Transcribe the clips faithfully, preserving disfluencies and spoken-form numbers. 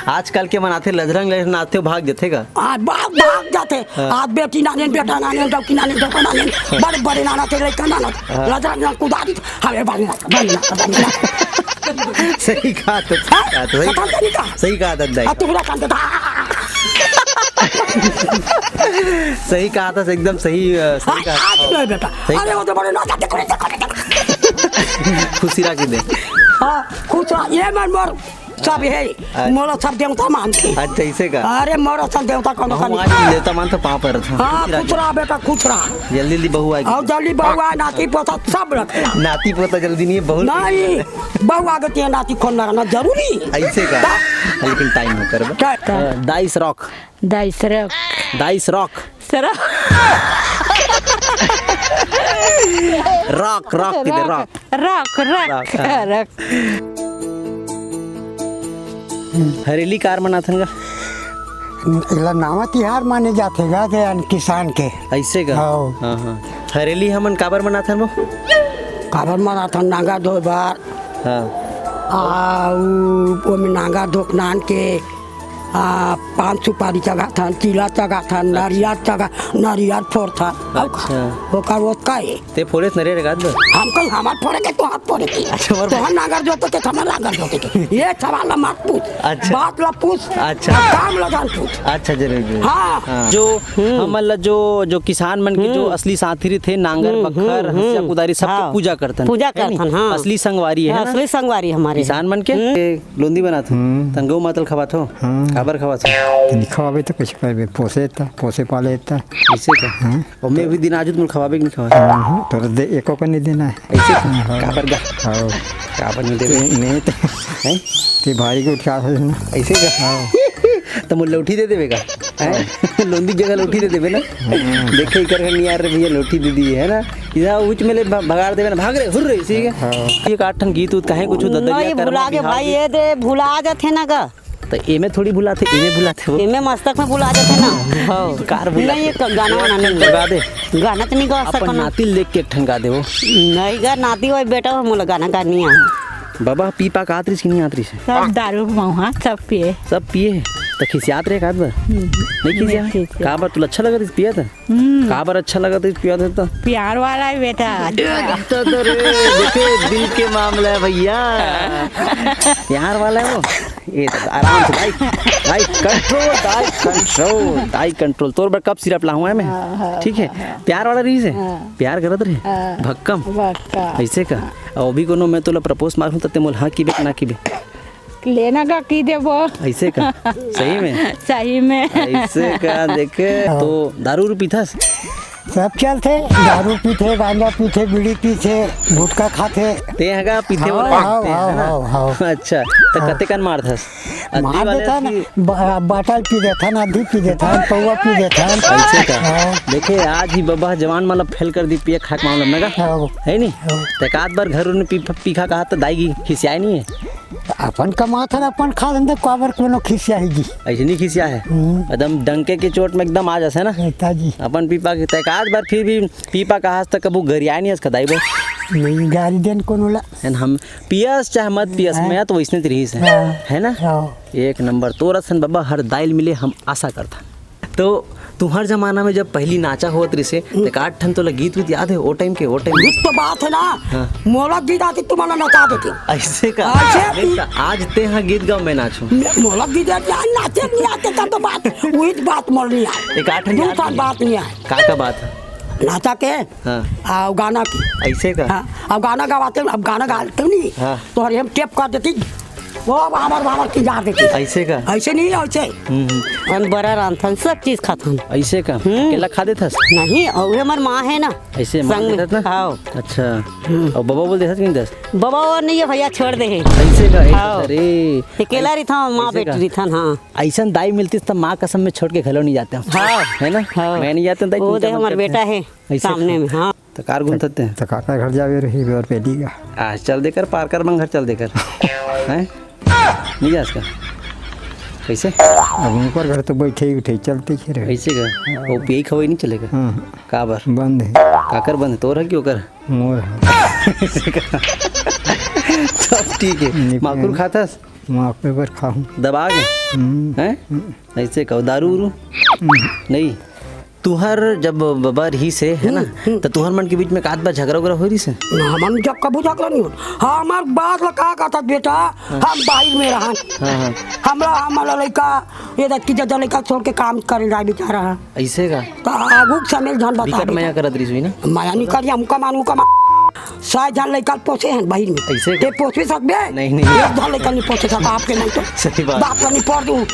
आजकल के मन आथे, लजरंग लजरंग नाचथे, भाग जथे का? आज भाग, भाग जाथे। हाँ। आज बेटी नानेन, बेटा नानेन, डौकी नानेन, डौका नानेन, बड़े बड़े नाना थे, लइका नाना थे। हाँ। लजरंग लजरंग कुदारी, हवे बड़ी नाच, बड़ी नाच, बड़ी नाच। सही कहा तो, सही हाँ? कहा तो, सही खत्म करी का? सही कहा था, दाई। आ, तू पूरा काम करता। सही कहा था, एकदम सही, अ, सही हाँ, कहा आज था। नहीं बेटा। सही अरे, वो तो बड़े नाच आते, कोने से, कोने से। खुशी राखी दे। हाँ, खुश रह, ये मन मोर सब हे, अच्छा। मोला सब देवता मानथे। अच्छा, ऐसे का? अरे, मोर असन देवता कोनो का महूँ नहीं। आज देवता मानथों, पाँव परत हँव। हाँ, खुशी राखी। खुश रह बेटा, खुश रह। जल्दी जल्दी बहू आए। अउ जल्दी बहू आए, नाती पोता सब रखे। नाती पोता जल्दी नहीं, बहू नहीं, बहू आगे ते नाती खोन रहना जरूरी। ऐसे का? ता- लेकिन टाइम हो कर बा। का, का? अ, दाई सरक। दाई सरक। दाई सरक। सरक। रॉक, रॉक किधर, rock. Rock. Rock, rock, rock, हाँ। रॉक। हरेली कार मनाथन गा? एला नावा तिहार माने जाथे गा, जे अन किसान के। ऐसे का? हाँ। हाँ, हाँ। हरेली हमन काबर मनाथन वो? काबर मनाथन? नांगर धोए बर। हाँ। आ, उ, ओमे नांगर धोकनान के, आ, पान सुपारी चघाथन, चीला चघाथन, अच्छा। नरियर चघा-, नरियर फोड़थन। अउ अच्छा। ओकर ओतका हे। ते फोड़े नरियर गाद बर? हम कहीं हमार फोड़े के, तोहार फोड़े के। अच्छा, मोर तोहार नांगर जोते के, हमार नांगर जोते के। ये सवाल ला मत पूछ। अच्छा। बात ला पूछ। अच्छा। काम ला जान पूछ। अच्छा, जरूर, जरूर। हाँ। हाँ। जो हम्म। हमन ला जो, जो किसान मन के जो हम्म। असली साथी रहिथे, नांगर, हम्म, बखर, हम्म, हंसिया, हम्म। कुदारी, सबके हाँ। पूजा करथन। पूजा है नी? करथन, हाँ। असली संगवारी है हाँ, ना? असली संगवारी हमारे। किसान मन के? हम्म। ए, लोंदी बनाथन। हम्म। तन गौ माता ल खवाथो? हाँ। काबर खवाथो? तनी खवाबे तो कुछ करबे, पोसे त, पोसे पाले त। ऐसे का? हाँ। अउ मैं भी दिन आजू तुमन खवाबे कि नहीं खवाबे? हाँ, तोर दे, एको का नहीं देना है। ऐसे का? हाँ। काबर गा? हाँ। काबर नहीं देबे? ते, नहीं ते, हैं? ते भारी के उठा है ना। ऐसे का? हाँ। त मोला लौठी दे देबे का? हैं? लोंदी के जगह लौठी दे देबे ना? हम्म। देखे, इकर घर नियार रे भैया, लौठी दे दिए, है ना? इधर उच में ले भ-, भगाड़ देबे ना, भाग रे, हुर रे, इसी के। हाँ। एक आठ ठन गीत उत काहे कुछ ददरिया नहीं, करमा भुला के बिहाव भाई, के। ये दे भुला जाथे ना का? त एमे थोड़ी भुलाथे, एमे भुलाथे वो। एमे मस्तक में भुला जाथे ना। हाँ। कार भुलाथे। नहीं, ये क-, गाना वाना नहीं। गा दे। गाना तो नहीं गा अपन सकना। नाती ल देख के एक ठन गा दे वो। नहीं गा, नाती होय बेटा हो, मोला गाना गा नहीं आ। बाबा, पी पा के आत रिस कि नहीं आत रिस? सब दारू मउहा, सब पिए। सब पिए? त खिसियात रहे का आत बर? हम्म। नहीं खिसिया? नहीं खिसिया। का बर, तुला अच्छा लगत रिस पिया त? हम्म। का बर अच्छा लगत रिस पिया त? प्यार वाला है बेटा। ए, तो, तो रे, देखे, दिल के मामला है भैया। प्यार वाला है वो। ए, तो आराम से, दाई, दाई, control, दाई, control, दाई, control। तोर बर कप सिरप लाहूं, है मैं? हाँ, हाँ, ठीक है? हाँ, हाँ। प्यार वाला रहिस हे? हाँ। प्यार करत रहे? हाँ। भक्कम? भक्का। ऐसे का? हाँ। अउ अभी कोनो मैं तोला propose मारहूं, त ते मोला हाँ किबे कि ना किबे? लेना का की देबो? ऐसे का? सही में? सही में। ऐसे का? देखे, हाँ। तो दारू उरू पीथस? सब चलथे, दारू पीथे, गांजा पीथे, बीड़ी पीथे, गुटखा खाथे। ते ह गा पीथे हाँ, वाला? हाँ, ते ह हाँ, ना? हाँ, हाँ। अच्छा, त हाँ। कतेकन मारथस? अद्धी मार वाले देथन, कि ब-, बाटल पी देथन, अद्धी पी देथन, पौवा पी देथन। ऐसे का? हाँ। देखे, आज ही बबा जवान मतलब फेल कर दी पिए खाए के मामला में ना गा? हाँ। है नी? हाँ। त एक आध बार घर में पी, पी खा कहा त दाई की खिसियाए नहीं है? अपन कमाथन, अपन खाथन, त काबर कोनो खिसियाही जी? ऐसे नहीं खिसिया है। हम्म। एकदम डंके के चोट में एकदम आ जासे ना। रहता जी। अपन पीपा के तक आज बार फिर भी पीपा का आज तक कबू गरिया नहीं है इसका दाई बो। नहीं गारी देन कोनो ला। है ना, हम पियस चाहे मत पियस, हाँ। मैं तो वैसने त रहीस है। हाँ। है ना? हाँ। एक नंबर। तोर असन बाबा हर दाई ल मिले हम आशा करथन। तो तुम्हार जमाना में जब पहली नाचा होत रिसे, हम्म। त का ठन तोला गीत उत याद है ओ टाइम के, ओ टाइम के? गीत तो बात है ना, हाँ। मोला गीत आती तुम्हारा नचा देती। ऐसे का? ऐसे अरे की त आज ते हाँ गीत गाओ, मैं नाचूं। मे-, मोला गीत आती, आज नाचे नहीं आते तब तो बात, वही बात मोर नहीं आए। एक आठ ठन दो याद साल नहीं। बात नहीं आए। का का बात है? नाचा के, हाँ। आ, गाना की। ऐसे का? हाँ, अब गाना गवाते, अब गाना गाते नहीं, हाँ। तो हम टेप कर देती। वो बाबर, बाबर की जा देती। ऐसे का? ऐसे नहीं, ऐसे। हम्म, हम्म। हम बड़ा रांधथन, सब चीज खाथन। ऐसे का? हम्म। अकेला खा देथस? नहीं, अउ ये हमार माँ है ना, ऐसे माँ संग में। देथस ना? हाँ। अच्छा। हम्म। अउ बाबा बोल देथस कि नहीं देथस? बाबा और नहीं है भैया, छोड़ दे है। ऐसे का? हाँ। अरे। अकेला रहिथन, माँ ऐसे बेटी का? रहिथन, हाँ। ऐसन दाई मिलतीस त माँ कसम में छोड़ के घलो नहीं जाते हम। हाँ। है ना? हाँ। मैं नहीं जाते दाई, वो चिंता दे मत हमार करते। बेटा है। ऐसे सामने में, हाँ। त कार घूमत ते? त काका घर जावे रही और पहली का। आज चल देकर, पार कर मंग घर चल देकर। हैं? नहीं जा इसका? कैसे? अब ऊपर घर तो बैठे ही उठे, चलते ही रहे। कैसे का? वो पिए खवाई नहीं चलेगा? हाँ। का बर? बंद है। काकर बंद है? तोर है कि ओकर? मोर है। सब ठीक है। नहीं, माकुर नहीं। खाथस? मापे बर खाहूँ। दबा के? हम्म। हैं? ऐसे कहो, दारू उरू? हम्म। नहीं। तुहर जब बबा रहिस हे, है ना, हम्म, हम्म। तो तुहर मन के बीच में कात बार झगड़ा उगड़ा होय रहिस हे? ना, हमन जब कभू झगड़ा नहीं होत। हाँ, हमार बात ला का कहत बेटा, हाँ। हम बाहिर में रहन। हाँ, हाँ। हमरा, हमर लइका, ये दस की जगह लइका छोड़ के काम करे जाए बेचारा है। ऐसे का? तो आगू के समेत झन बता बिकट बेटा। मया करत रहिस हुई ना? मया नहीं करी, हमका मानू का मान। सात झन लइका पोसे हैं बाहिर में। ऐसे का? ते पोसबे सकबे? नहीं, नहीं। एक झन लइका नहीं पोसे सकता आपके नहीं तो। सही बात। बाप का नहीं पढ़ दूँ।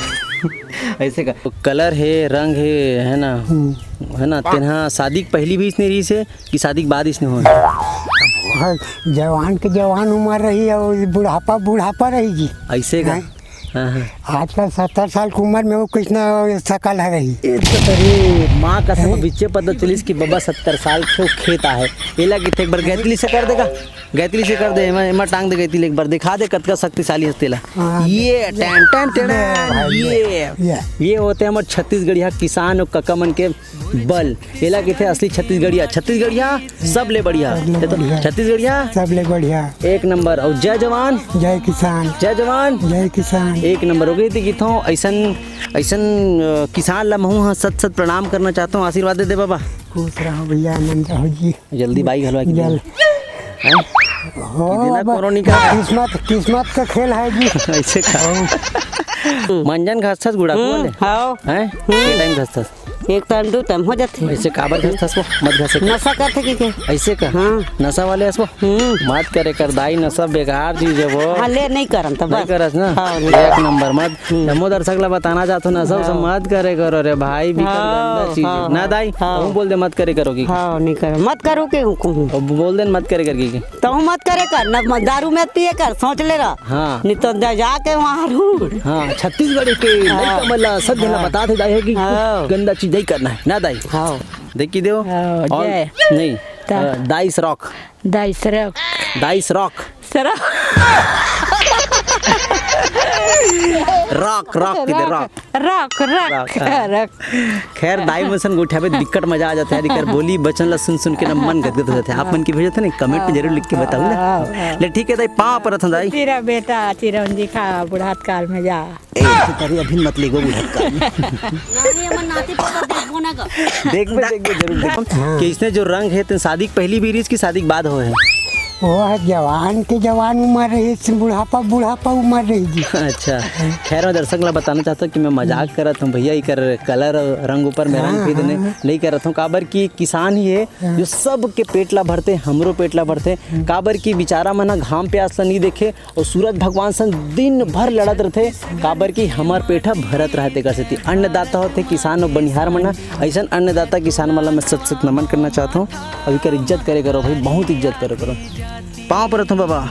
ऐसे का? कलर हे, रंग हे, है ना? हम्म। है ना? तेनहा शादी के पहली भी इसने रहिस हे कि शादी के बाद इसने होय? हाँ, जवान के जवान उम्र रही और बुढ़ापा, बुढ़ापा रही जी। ऐसे का? हैं? हाँ, हाँ। आजकल सत्तर साल की उम्र में वो किसना शकल है रही। ए तो तेरी माँ का सब हैं? बिच्चे पता चलिस कि बबा सत्तर साल के खेत आहे। एला किथे एक बार गैतली से कर देगा? गैतली से कर दे, एमा, एमा टांग दे गैतली, एक बार दिखा दे कतका शक्तिशाली हस तेला। हाँ, ये ये, टैन, टैन, टैन, ये भाई, ये, ये, ये। ये होते हमर छत्तीसगढ़िया किसान और कका मन के बल। एला किथे असली छत्तीसगढ़िया, छत्तीसगढ़िया सबले बढ़िया। सबले ये तो बढ़िया। छत्तीसगढ़िया सबले बढ़िया। एक नंबर। और जय जवान, जय किसान। जय जवान, जय किसान। एक नंबर। ओके, तो किथों ऐसन, ऐसन, अ, किसान ला महूँ ह सत सत प्रणाम करना चाहत हूँ। आशीर्वाद दे दे बाबा। खुश रहो भैया, आनंद रहो जी। जल्दी बाई घलवा के जल। हैं? हो, कितना अब कोरोनी का? किस्मत, किस्मत का खेल है जी। ऐसे का? हो। मंजन घसथस गुड़ा हम्म, बोले? हाव। हैं? हम्म। के टाइम घसथस? एक टाइम, दो टाइम हो जाथे। ऐसे काबर घसथस वो? मत घसे कर। नशा करथे कि के? ऐसे का? हाँ। नशा वाले हस वो? हम्म। मत करे कर दाई, नशा बेकार चीज है वो। हाँ, ले, नहीं करन त नहीं बस। करस ना? हाँ, नहीं। एक नंबर। मत, हम्म। जम्मो दर्शक ला बताना चाहत हूँ, नशा उशा हाँ। मत करे करो रे भाई, बिकट हाँ, गंदा चीज है। हाँ, ना दाई, हाँ। कहूँ बोल दे मत करे करो कि। हाँ, नहीं करो, मत करो के कहूँ। अब बोल दे न मत करे करके कि। तहूँ मत करे कर, न म-, दारू मत पिए कर, सोच ले रह। हाँ। नहीं तो जा, जाके वहाँ रू। हाँ, छत्तीसगढ़ के हाँ। लइका मन ला सब झन ला हाँ। बता दे दाई है कि हाँ। गंदा चीज नहीं करना है, ना दाई? हाँ। देखी देव। हाँ, और जय। नहीं, ता। अ, दाई सरोख। दाई सरोख। दाई सरोख। सरोख। रॉक, रॉक किधर, रॉक? रॉक, रॉक, रॉक, हाँ। रॉक। खैर, दाई मन सन गोठियाबे त बिकट मजा आ जाथे यार, एकर बोली बचन ला सुन सुन के ना मन गदगद हो जाथे। आप मन के भेजत हे ना, comment में जरूर लिख के बताहू ना। हाँ, हाँ। ले ठीक है दाई, पाँव परत हन दाई। चिरा बेटा, चिरौंजी खा, बुढ़ात काल में जा। ए, तो तरी अभी मत लेगो बुढ़ात काल में। नहीं, हमर नाती पोता देखबो ना कर। देखबे, देखबे, जरूर देखबे। हाँ। कि इसने जो रंग है, तेन शादी के पहली भी रहिस कि शादी के बाद होय है? वो है जवान के जवान उम्र रही, बुढ़ापा, बुढ़ापा उम्र रही जी। अच्छा, खैर, मैं दर्शक ला बताना चाहता हूँ कि मैं मजाक करत हूँ भैया, एकर कलर रंग ऊपर में रंग हाँ, भेद ने हाँ। नहीं करत हूँ, काबर कि किसान ही है, हाँ। जो सबके पेट ला भरथे, हमरो पेट ला भरथे, हम्म। काबर कि बिचारा मन ह घाम प्यास ला नहीं देखे और सूरज भगवान सन दिन भर लड़त रथे, काबर कि हमर पेट ह भरत रहे, तेकर सेती अन्नदाता होथे किसान और बनिहार मन ह। अइसन अन्नदाता किसान मन ला मैं सत सत नमन करना चाहत हूँ। अब एकर इज्जत करे करो भाई, बहुत इज्जत करे करो। पाँव परत हूँ बाबा।